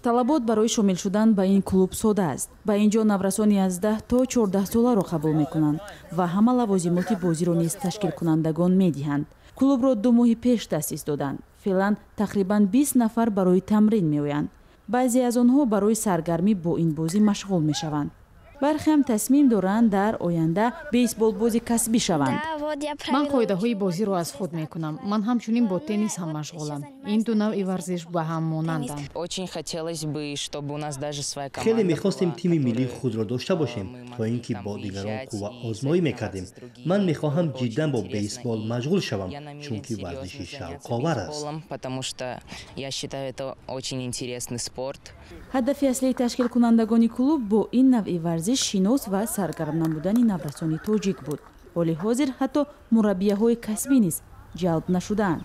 Талабот барои шомил шудан ба ин клуб сода аст. Ба ин ҷо наврасони аз 10 то 14 соларо қабул мекунанд ва ҳама лавозимоти бозиро низ ташкилкунандагон медиҳанд. Клубро 2 моҳи пеш таъсис доданд. Феълан тақрибан 20 нафар барои тамрин меоянд. Баъзе аз онҳо барои саргармӣ бо ин бозӣ машғул мешаванд. Бархе ҳам тасмим доранд дар оянда бейсболбози касбӣ шаванд. Ман қоидаҳои бозиро аз худ мекунам. Ман ҳамчунин бо теннис ҳам машғулам. Ин ду навъи варзиш ба ҳам монанданд. Хеле мехостем тими миллии худро дошта бошем, то ин ки бо дигарон қувваозмоӣ мекардем. Ман мехоҳам ҷиддан бо бейсбол машғул шавам, чунки варзиши шавқовар аст. Ҳадафи аслии ташкилкунандагони клуб бо ин навъи варзиш шинос ва саргарм намудани наврасони тоҷик буд. Ҳоли ҳозир ҳатто мураббияҳои касбӣ низ ҷалб нашудаанд.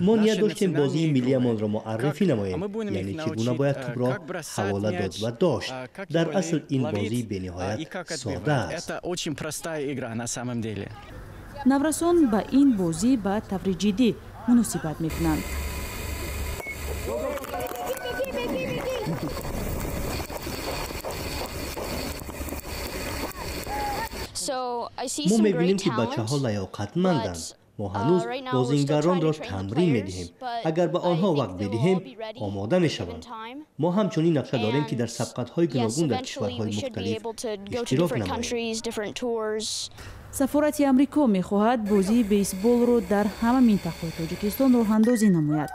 Мо ният доштем бозии миллиамонро муаррифӣ намоем, яъне чӣ гуна бояд тӯбро ҳавола дод ва дошт. Дар асл ин бозии бениҳоят сода аст. Наврасон ба ин бозӣ ба таври ҷиддӣ муносибат мекунанд. Мо мебинем, ки бачаҳо лаёқатманданд. Мо ҳанӯз бозингаронро тамрин медиҳем. Агар ба онҳо вақт бидиҳем, омода мешаванд. Мо ҳамчунин нақша дорем, ки дар сабқатҳои гуногун дар кишварҳои мухталиф иштирок намоем. Сафорати Амрико мехоҳад бозии бейсболро дар ҳама минтақаҳои Тоҷикистон роҳандозӣ намояд.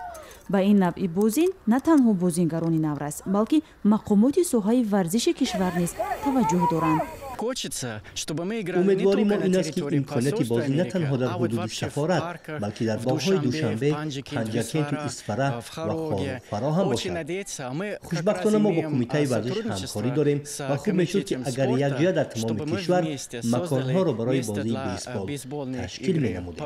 Ба ин навъи бозӣ на танҳо бозингарони наврас, балки мақомоти соҳаи варзиши кишвар низ таваҷҷӯҳ доранд. Умедвории мо ин аст, ки имконияти бозӣ на танҳо дар ҳудуди сафорат, балки дар боғҳои Душанбе, Панҷакенту Исфара ва Хорог фароҳам бошад. Хушбахтона, мо бо кумитаи варзиш ҳамкорӣ дорем ва хуб мешуд, ки агар якҷоя дар тамоми кишвар маконҳоро барои бозии бейсбол ташкил менамудем.